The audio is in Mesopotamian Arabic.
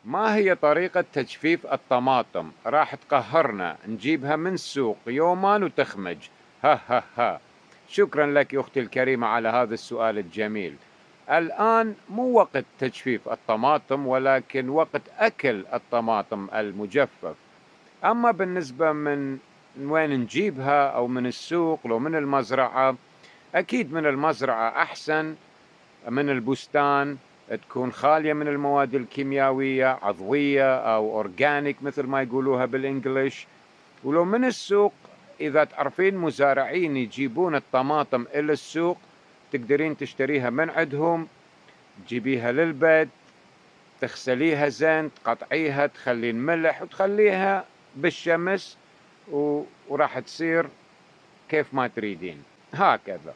ما هي طريقة تجفيف الطماطم؟ راح تقهرنا، نجيبها من السوق يومان وتخمج. ها ها ها. شكرا لك يا أختي الكريمة على هذا السؤال الجميل. الآن مو وقت تجفيف الطماطم، ولكن وقت أكل الطماطم المجفف. أما بالنسبة من وين نجيبها أو من السوق لو من المزرعة، أكيد من المزرعة أحسن من البستان، تكون خالية من المواد الكيميائية، عضوية أو أورجانيك مثل ما يقولوها بالإنجليش. ولو من السوق، إذا تعرفين مزارعين يجيبون الطماطم إلى السوق، تقدرين تشتريها من عندهم، تجيبيها للبيت، تغسليها زين، تقطعيها، تخلين ملح وتخليها بالشمس وراح تصير كيف ما تريدين. هكذا.